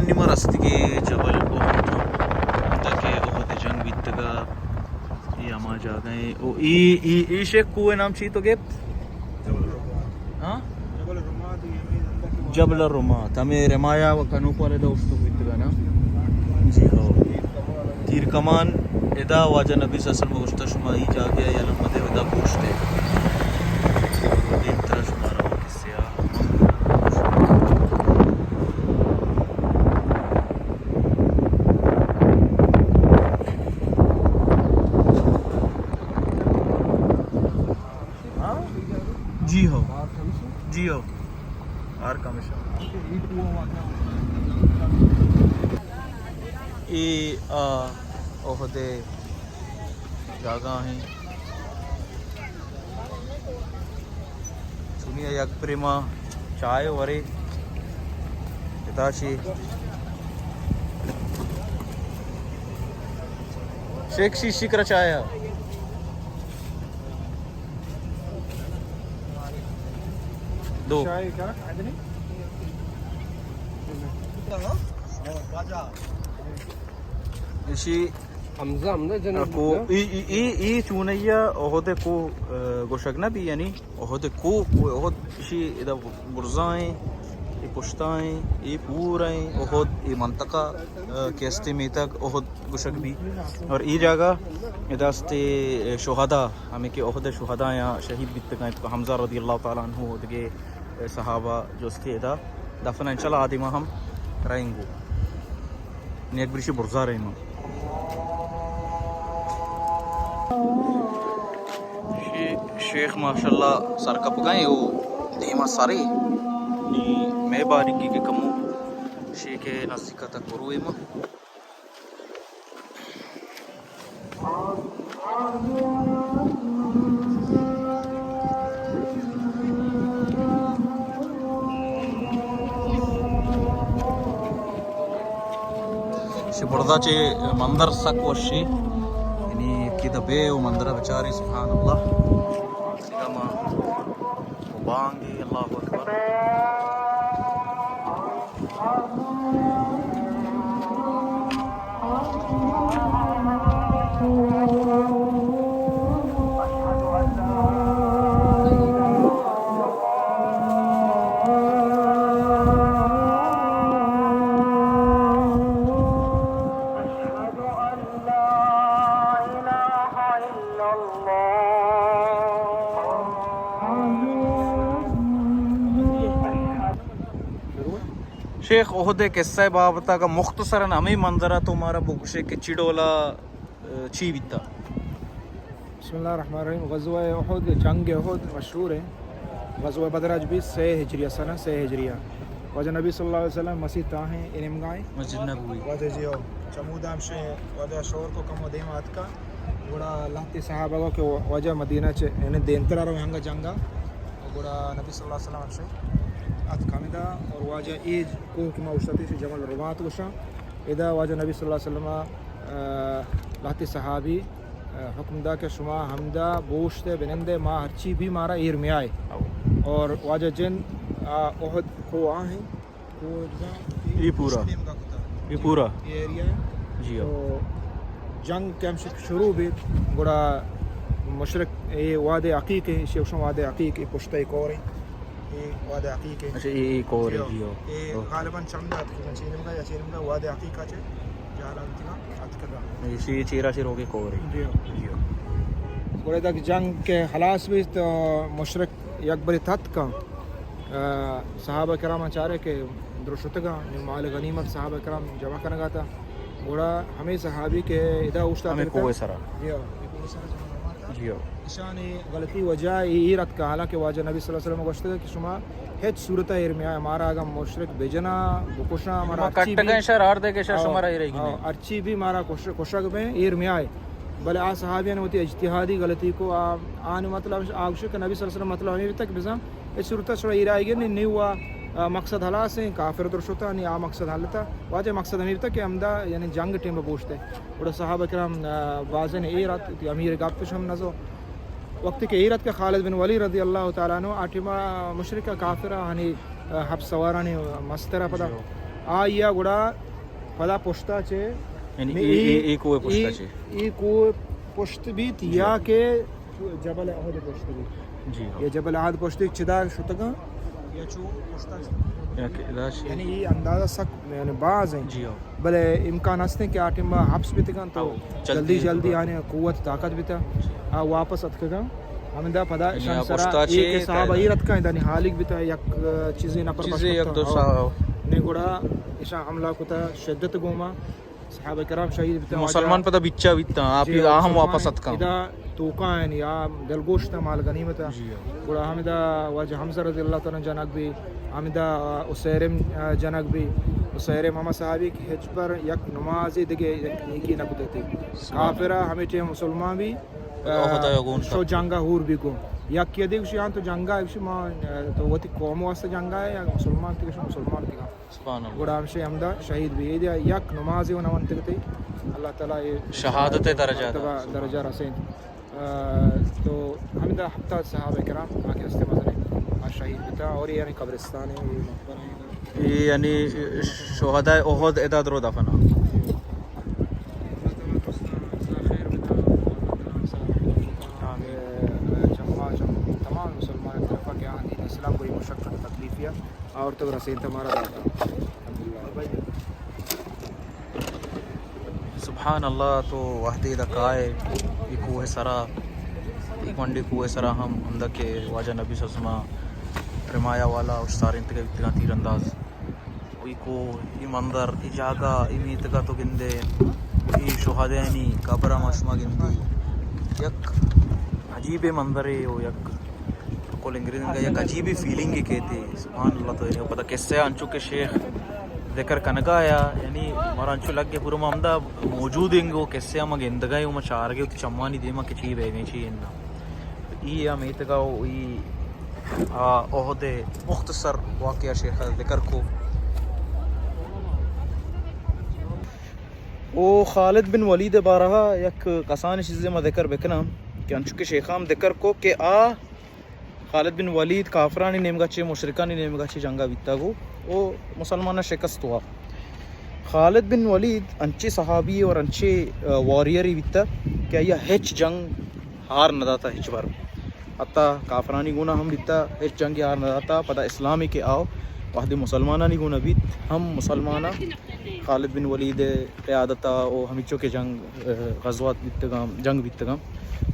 نی ما رستگیں جبل احد، اندا کہ احد جنگ بیتگا، اے ہما جاگہ ایں۔ او اے، اے، اے شیخ کوہ نام چی تو گپت؟ ہاں؟ جبل الرمات، ہمے رمایا و کنوک والے دا اشتو بیتگا نا؟ جی ہو۔ تیر کمان ادا واجہ نبی صلی اللہ علیہ وسلم گوشتا شما ای جاگہ یلہ مدے ادا بوشتے۔ دیمترا شما رو کسے آ۔ ہاں؟ جی ہو۔ جی ہو۔ آرکم شہر۔ اے، آ، احد جاگہ ایں۔ چونی یک پریما چائے ورے۔ ادا چی؟ شیخ شیشی کرا چائے۔ دو۔ چائے کا؟ ایشی حمزہ، حمزہ جنگ کو، ای، ای، ای، ای چونیا احد کو، اه، گوشگ نہ بی، یعنی احد کو، کو احد ایشی ادا برزائیں، ای پشتائیں، ای پورائیں، احد ای منطقہ، اه، کہ استے میتگ احد گوشگ بی۔ اور ای جاگہ ادا استے شہدا، ہمیں کہ احد شہدا یا شہید بیتگاں، حمزہ رضی اللہ تعالی عنہ و دگے صحابہ جو استے ادا دفن ایں۔ انشاءاللہ آ دیما ہم رہیں گو۔ نی یک بریشی برزا رہی من۔ شی-، شیخ ماشاءاللہ سر کپگائیں او دیما سرے۔ نی مئے باریکی کہ کمو شیخ نزدیک تک بروے ما۔ شی برزا چے مندر سک وشی، یعنی کہ دبے و مندر بچاری، سبحان اللہ۔ سیدھا ما و بانگی، اللہ اکبر۔ شیخ، احد ءِ قصہ ءِ بابت ءَ اگاں مختصراً ہمے منظر ءَ تو مارا بگوشے کہ چی ڈول ءَ، چی بیتا؟ بسم اللہ الرحمن الرحیم۔ غزوہ احد، جنگ احد مشہور ہے۔ غزوہ بدر اچ بیت سئے ہجری ءَ، سنہ سئے ہجری ءَ۔ واجہ نبی صلی اللہ علیہ وسلم مسیت ءَ ایں، اے نیمگا ایں۔ مسجد نبوی۔ واجہ جی ہو، چمودا ہمشے واجہ شور کو کمو دیما اتکا۔ گڑا لہتے صحابہ گو کہ واجہ مدینہ چہ، یعنی دیمترا رو ہنگا جنگا۔ گڑا نبی صلی اللہ علیہ وسلم ہمشے اتکا ہمدا اور واجہ اے کوہ کہ ما اوشتاتے سے جبل الرمات گوشاں۔ ادا واجہ نبی صلی اللہ علیہ وسلم، آ، لہتے صحابی، آ، حکم دا کہ شما ہمدا بوشتے بنندے، ما ہرچی بھی مارا ایر میائے۔ اور واجہ جن، آ، احد کو آہیں۔ اے پورا۔ اے پورا۔ اے ایریا۔ جی ہاں۔ تو جنگ کہ ہمشک شروع بیت، گڑا مشرک اے وادی عقیق ایں، ایشی گوشاں وادی عقیق، اے پشتا اے کور ایں۔ اے وادی عقیق ایں۔ اچھا، اے، اے کور ایں، جی ہاں۔ جی ہاں۔ اے غالباً چمدا اتکگاں، چے نیمگا یا چے نیمگا وادی عقیق ءَ چہ جہلا بیتگاں، اتکگاں۔ ایشی چیرا چہ روگے کور ایں۔ جی ہاں۔ جی ہاں۔ گڑا دگ جنگ کہ خلاص بیت تو مشرک یک برے تتکاں، آ، صحابہ کرام چارے کہ درشتگاں، مال غنیمت صحابہ کرام جمع کنگا تا۔ گڑا ہمے صحابی کہ ادا اوشتاتگا، ہمے کوہ سرا۔ جی ہاں، ہمے کوہ سرا جمع کنگا تا۔ جی ہاں۔ اشانی غلطی وجہ اے، ایر اتکا، حالانکہ واجہ نبی صلی اللہ علیہ وسلم گوشتگا کہ شما ہچ صورتا ایر میائے، مارا اگاں مشرک بجنا، بکشاں، مارا ما ہرچی بھی، کٹگیں شر ہر دے کہ شر، ہاں، شمارا ایر ہاں، نہیں۔ ہرچی بھی مارا کش-، کشگ بیں، ایر میائے۔ بلے آ صحابیان وتی اجتہادی غلطی کو، آ، آن مطلب آ گوشے کہ نبی صلی اللہ علیہ وسلم مطلب ہمیں بیتا کہ بزاں اے صورت ءَ شرع ایرائیگ نی، نی وا، آ، مقصد ہلاس ایں، کافر در شتا، نی آ مقصد حلتا۔ واجہ مقصد ہمیں بیتا کہ ہمدا یعنی جنگ ٹیم بوشتے۔ گڑا صحابہ کرام، آ، بازن ایر ات، امیر گپش ہم نزو۔ وقتی کہ ایر ات کہ خالد بن ولید رضی اللہ تعالی عنہ، آ ٹیما مشرک کافر ہنی، آ، ہب سوارانی مستر پدا۔ جی ہو۔ آئی ءَ گڑا پدا پشتا چے، یعنی نی اے، اے، اے، اے کوہ پشتا اے، چے؟ اے کوہ پشت بیت جی۔ یا کہ جبل احد پشت بیت۔ جی ہاں۔ یہ جبل احد پشت چدا شتگاں یا چو پشتا چے؟ یا کہ ادا چے؟ یعنی اے اندازہ سک یعنی باز ہیں۔ جی ہاں۔ بلے امکان ہستیں کہ آ ٹیم حبس بیتگاں تو ہاں، جلدی، جلدی جلدی۔ آنے قوت طاقت بیتا۔ آ واپس اتکگاں۔ ہمدا پدا یعنی اشان آ سرا پشتا چے ایک صاحب قاعدہ۔ ایر اتکاں، دانی حالک بیتا، یک، آ، چیزے نفر چیزے پشت یک دو کتا۔ صاحب۔ نے گڑا اشان حملہ کتا، شدت گوما۔ صحابہ کرام شہید بیتا۔ مسلمان واجہ پدا بچا بیتا، آپ جی، ہی آ ہم مسلمان واپس اتکاں۔ ادا توکا ہیں یا دلگوش تا مال غنیمت۔ جی ہاں۔ گڑا ہمدا واجہ حمزہ رضی اللہ تعالی عنہ جنگ بی، ہمدا اسیرم جنگ بی۔ اسیرم ہما صحابی کہ ہچبر یک نمازی دگہ یک نیکی نہ کتتی۔ سبحان اللہ۔ کافرہ ہمے ٹیم مسلمان بی، خدا، خدا گون شو کر۔ جنگا ہور بی گون۔ یک یدی گوشی آن تو جنگا، گوشی ما، تو وتی قوم واسطہ جنگا ہے یا مسلمان تھی، گوشی مسلمان تھی۔ سبحان اللہ۔ گڑا ہمشے ہمدا شہید بی۔ اے دیا یک نمازی و نہ ونتگ تئی، اللہ تعالی اے شہادت درجہ مرتبہ، درجہ رسینت۔ آ، تو ہمدا ہفتاد صحابہ کرام آ کہ ہستے مزنے آ شہید بیتا اور اے یعنی قبرستان ہے، اے مقبرہ ہے۔ اے یعنی شہداء احد ادا درو دفن۔ اللہ تعالی تو خیر بتا، اللہ تعالی آمین۔ اے، چما، چم، تمام مسلمان طرفا کہ آ دین اسلام کوئی مشقت تکلیف یا اور تو رسینت مارا داتا۔ الحمدللہ۔ سبحان اللہ، تو وہدے دا کائے اے کوہ سرا، اے گونڈیں کوہ سرا ہم ہمدا کہ واجہ نبی صلی اللہ علیہ وسلم رمایا والا اوشتارینتگا بیتگاں تیر انداز۔ اے کوہ، اے مندر، اے جاگہ، اے میتگا تو گندے، اے شہدانی قبر ما شما گندے۔ یک عجیبیں مندرے و یک کل انگریزی کا یک عجیبیں فیلنگے کہتے۔ سبحان اللہ، تو یعنی پتہ قصہ انچو کہ شیخ ذکر کنگا یا، یعنی مارا انچو لگے پورا ما ہمدا موجود انگو قصہ ما گندگا و ما چارگے چمانی دیما کہ چی بیگیں چی اناں۔ ای ہم میتگا و ای، آ، احد مختصر واقعہ شیخ ذکر کو۔ او خالد بن ولید بارہا یک کسانیں چیزے ما ذکر بکناں کہ انچو کہ شیخ ہم ذکر کو کہ آ خالد بن ولید کافرانی نیمگا چے، مشرکانی نیمگا چے جنگا بیتگ و او مسلماناں شکست ہوا۔ خالد بن ولید انچیں صحابی اور انچیں، آ، وارئرے بیتگ کہ آئیا ہچ جنگ ہار نہ داتا ہچبر۔ حتی کافرانی گونا ہم بیتگ، ہچ جنگے ہار نہ داتا۔ پدا اسلامی کہ آؤ وہدے مسلمانانی گونا بیت، ہم مسلماناں خالد بن ولید قیادتا و ہمینچو کہ جنگ، آ، غزوات بیتگاں، جنگ بیتگاں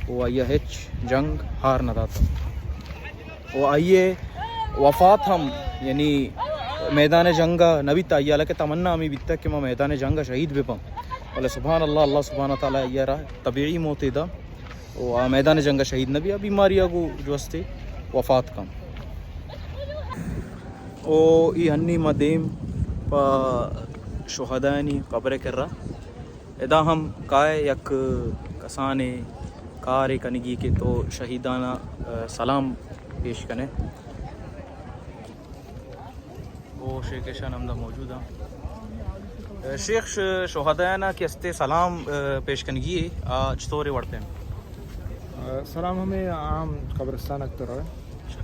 و آئیا ہچ جنگ ہار نہ داتا۔ و آئی وفات ہم، یعنی میدان جنگا نہ بیتا، آئی حالانکہ تمنا ہمے بیتا کہ ما میدان جنگا شہید بباں، بلے سبحان اللہ، اللہ سبحانہ تعالی آئیا را طبیعی موتے دا و آ میدان جنگا شہید نہ بیا، بیماریا گو جو استے وفات کن۔ او ای ہنی ما دیم پہ شہدایانی قبر کرا۔ ادا ہم کائے یک کسانیں کارے کنگی کہ تو شہیدانا، آ، سلام پیش کنے۔ او شیخ ایشان ہمدا موجود ہاں۔ آ، شیخ ش-، شہدایانا کہ استے سلام، آ، پیش کنگی ہے، آ، چطورے وڑتے ہیں؟ آ، سلام ہمیں عام قبرستان اکتر ہے۔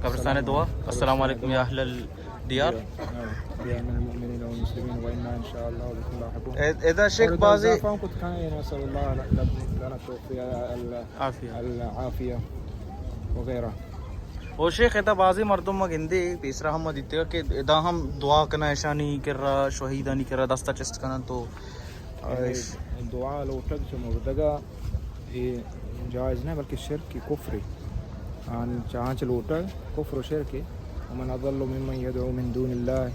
قبرستان دعا۔ السلام علیکم یا اہل الدیار۔ بأن المؤمنين والمسلمين وإنا إن شاء الله بكم لاحقون۔ اے-، ادا شیخ اور ادا بازی اضافہ ہم کت کھائیں، نسأل الله لنا التوفيق، ال-، العافية۔ العافية وغيره۔ او شیخ، ادا بازی مردم ما گندے، پیسرا ہم ما دیتے کہ ادا ہم دعا کنا اشانی کرا، شہیدانی کرا دستا چست کنن تو یعنی دعا لوٹگ چہ مردگا اے جائز نہ، بلکہ شرک، کفر۔ آن چاہاں چہ لوٹگ کفر و شرک۔ ومن اضل ممن يدعو من دون الله۔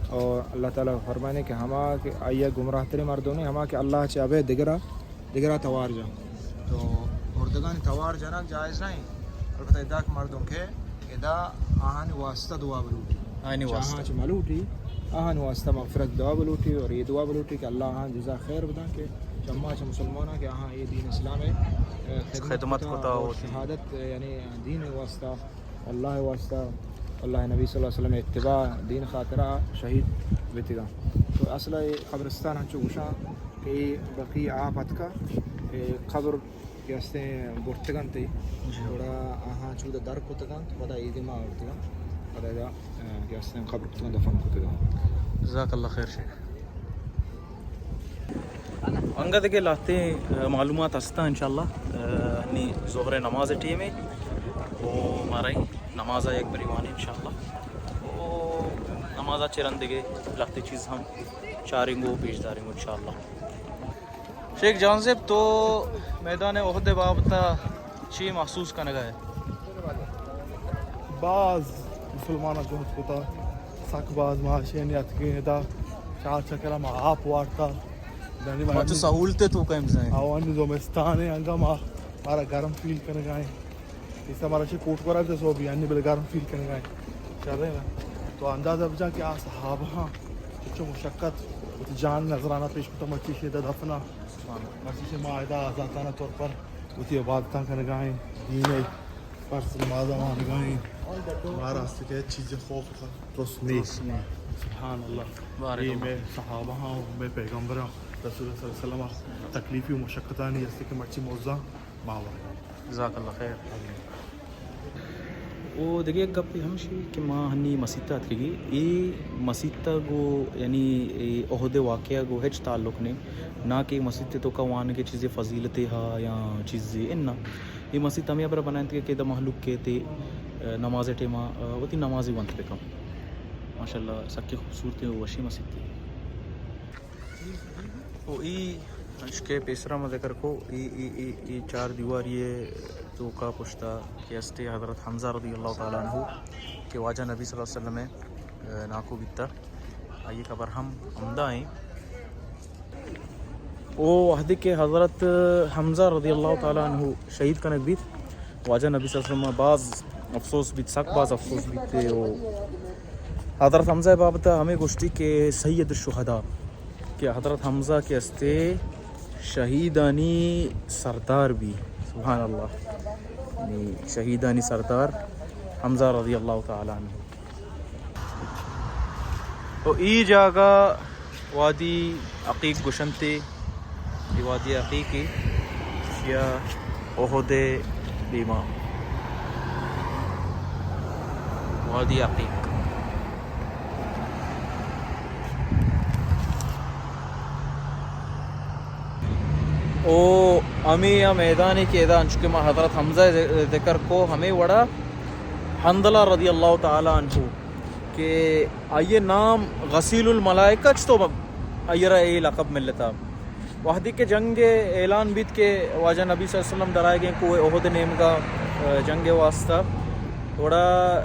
اور اللہ تعالی فرمانے کہ ہما کہ آئی گمراہ ترین مردم نے، ہما کہ اللہ چہ ابے دگرا، دگرا توار جا۔ تو مردگانی توار جنگ جائز نہیں۔ البتہ ادا کہ مردم کہ ادا آہانی واسطہ دعا بلوٹی۔ آہانی واسطہ۔ چاہاں چہ ملوٹی، آہانی واسطہ مغفرت دعا بلوٹی اور یہ دعا بلوٹی کہ اللہ آہاں جزا خیر بدن کہ چما چہ مسلماناں کہ آہاں یہ دین اسلام ہے، اے، خدمت خدمت کتا کتا اور اور شہادت، اے، یعنی دین واسطہ، اللہ واسطہ، اللہ نبی صلی اللہ علیہ وسلم اتباع دین خاطرہ شہید بیتگا۔ تو اصل یہ قبرستان ہنچو گوشاں کہ بقیع آپ اتکا، اے، قبر کہ استیں برتگ انت، جی۔ گڑا آہاں چودا در کتگ انت، پدا اے دیما آورتگ انت، پدا ادا، اه، کہ استیں قبر کتگ انت، دفن کتگ انت۔ جزاک اللہ خیر شیخ۔ انگت دگہ لہتیں، آ، معلومات ہستاں انشاءاللہ۔ آ، نی ظہر نماز ٹیم ہے، او مارا نماز یک بری وان انشاءاللہ۔ او نماز چہ رند دگہ لہتیں چیز ہم چاریں گو پیش داریں گو انشاءاللہ۔ شیخ جہانزیب، تو میدان احد بابت چی محسوس کنگا ہے؟ باز مسلماناں جہد کتا، سک باز، ما شینی اتکیں ادا، چار چکر ما آپ وارتا۔ دانی ما ما تو سہولتے تو کم زائیں۔ آوانی زمستان ہے، انگا ما مارا گرم فیل کنگا ہے۔ ایسا مارا چی کوٹ گورا بھی سو بھی انی بل گرم فیل کنگا ہے۔ چل رہے نا۔ تو اندازہ بجا کہ آ صحابہ ہاں چچو مشقت، وتی جان نذرانہ پیش کتا، مرچی شیدا دفنا۔ مرچی شے ما ادا آزادانہ طور پر وتی عبادتاں کنگا ہیں، دین ءِ فرض نمازاں وانگا ہیں۔ مارا است کہ چیز خوف کا ترس نہیں۔ ترس نہیں۔ سبحان اللہ۔ بارک اے اللہ۔ مئے صحابہ ہاں، مئے پیغمبر ہاں، رسول اللہ صلی اللہ علیہ وسلم تکلیفی و مشقتانی است کہ مرچی موزاں ما وانگا ہیں۔ جزاک اللہ خیر۔ آمین۔ او دگہ یک گپے ہمشی کہ ما ہنی مسیت ءَ اتکگی، اے مسیت ءَ گو یعنی اے احد ءِ واقعہ گو ہچ تعلق نے، نہ کہ مسیت ءِ توکا وانگ ءِ چیزے فضیلتے ہا یا چیزے اناں۔ اے مسیت ہمے ہبرا بنائینتگ کہ ادا مہلوک کیت، نماز ءِ ٹائما وتی نمازی ونت بکن۔ ماشاءاللہ سکیں خوبصورتیں و وشیں مسیتے۔ و ای انچکہ پیسرا ما ذکر کو، ای، ای، ای، ای چار دیواری ءِ توکا پشتا کہ استے حضرت حمزہ رضی اللہ تعالی عنہ کہ واجہ نبی صلی اللہ علیہ وسلم ءِ، آ، ناکو بیتا، آئی قبر ہم ہمدا ایں۔ او وہدے کہ حضرت حمزہ رضی اللہ تعالی عنہ شہید کنگ بیت، واجہ نبی صلی اللہ علیہ وسلم باز افسوس بیت، سک باز افسوس بیت۔ او حضرت حمزہ بابت ہمیں گوشتی کہ سید الشہداء، کہ حضرت حمزہ کہ استے شہیدانی سردار بی۔ سبحان اللہ، یعنی شہیدانی سردار حمزہ رضی اللہ تعالی عنہ۔ تو ای جاگہ وادی عقیق گوشنتے، ای وادی عقیقی یا احد دیما وادی عقیق۔ او ہمے آ میدانے کہ ادا انچو کہ ما حضرت حمزہ ذکر کو، ہمے وڑا حنظلہ رضی اللہ تعالی عنہ کہ آئی نام غسیل الملائکہ چتو آئی را اے لقب ملتا۔ وہدے کہ جنگ اعلان بیت کہ واجہ نبی صلی اللہ علیہ وسلم ڈرائے گئے کوہ احد نیمگا، آ، جنگ واسطہ، گڑا،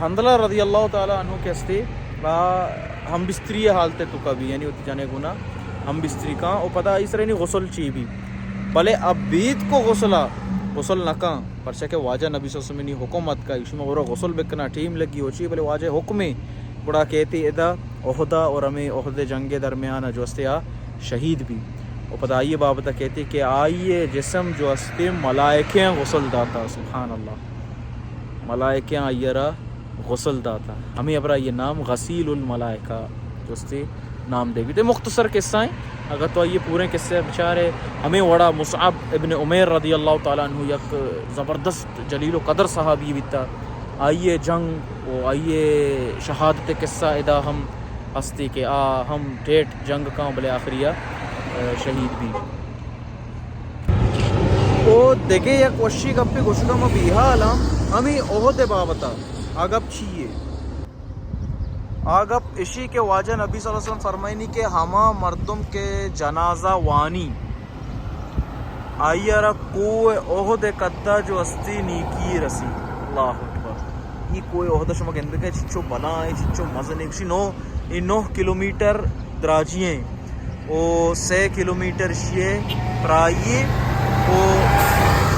آ، حنظلہ رضی اللہ تعالی عنہ کہ استے، آ، ہم بستری حالت توکا بی، یعنی وتی جنے گنا ہم بستری کان، او پدا آئی سرا یعنی غسل چی بی۔ بلے اب بیت کو غسلا، غسل نہ کان، پرچا کہ واجہ نبی صلی اللہ علیہ وسلم نی حکم اتکا، ایشی ما برو غسل بکنا، ٹیم لگی ہو چی، بلے واجہ حکمے، گڑا کہتے ادا احدا اور ہمیں احد جنگ درمیان جو استے آ شہید بی۔ و پدا آئی بابت کہتے کہ آئی جسم جو استے ملائکیاں غسل داتا، سبحان اللہ، ملائکیاں آئی را غسل داتا، ہمیں ہبرا آئی نام غسیل الملائکہ جو استے نام دے بیتے۔ مختصر قصہ ہیں، اگر تو آئی پورے قصے بچارے، ہمیں وڑا مصعب ابن عمیر رضی اللہ تعالی عنہ یک زبردست جلیل و قدر صحابی بیتا، آئی جنگ و آئی شہادت قصہ ادا ہم ہستی کہ آ ہم ٹیٹ جنگ کاں بلے آخری آ، آ، شہید بی۔ او دگہ یک وشی گپے گوشگا ما بیحالاں، ہمیں احد بابتا آ گپ چیے؟ آ گپ اشی کہ واجہ نبی صلی اللہ علیہ وسلم فرمائنی کہ ہما مردم کہ جنازہ وانی، آئی ء را کوہ احد ء قدا جو استی نیکی رسی۔ اللہ اکبر۔ ای کوہ احد شما گندگے چچو بلاہیں، چچو مزنیں، گوشی نو، ای نو کلومیٹر دراجی ہیں او سے کلومیٹر اشی پرائی ہے او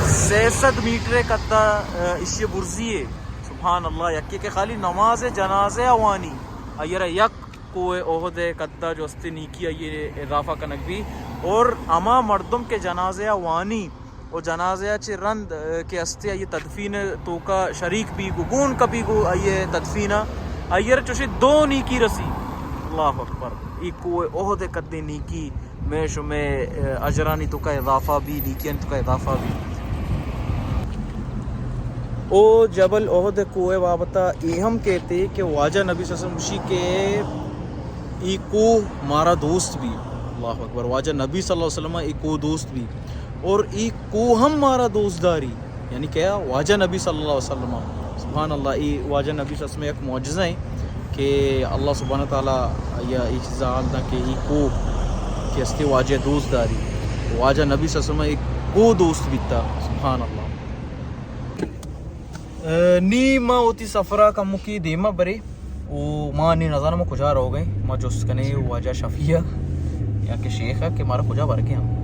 سے سد میٹر قدا، ا، اشی برزی ہے۔ سبحان اللہ، یکے کہ خالی نماز جنازہ وانی، آئی را یک کوہ احد ء قدا جو استے نیکی آئی اضافہ کنگ بی۔ اور ہما مردم کہ جنازہ وانی و جنازہ چہ رند، ء، کہ استے آئی تدفین توکا شریک بی گو گون کپی گو آئی تدفین، آئی را چوشی دو نیکی رسی۔ اللہ اکبر۔ ای کوہ احد قدیں نیکی مئے شمئے، ء، اجرانی توکا اضافہ بی، نیکیانی توکا اضافہ بی۔ او جبل احد کوہ بابتا اے ہم کہتے کہ واجہ نبی صلی اللہ علیہ وسلم گوشی کہ اے کوہ مارا دوست بی۔ اللہ اکبر۔ واجہ نبی صلی اللہ علیہ وسلم اے کوہ دوست بی اور اے کوہ ہم مارا دوست داری۔ یعنی کیا؟ واجہ نبی صلی اللہ علیہ وسلم۔ سبحان اللہ، اے واجہ نبی صلی اللہ علیہ وسلم یک معجزہ ایں کہ اللہ سبحانہ تعالی یا اے چیزا حال دا کہ اے کوہ کہ استے واجہ دوست داری۔ واجہ نبی صلی اللہ علیہ وسلم اے کوہ دوست بیتا۔ سبحان اللہ۔ اے، نی ما وتی سفرا کمکی دیما برے۔ او ما نی نزانم ما کجا روگئیں۔ ما جست کنیں واجہ شفیع یا کہ شیخ کہ مارا کجا برگے ہاں۔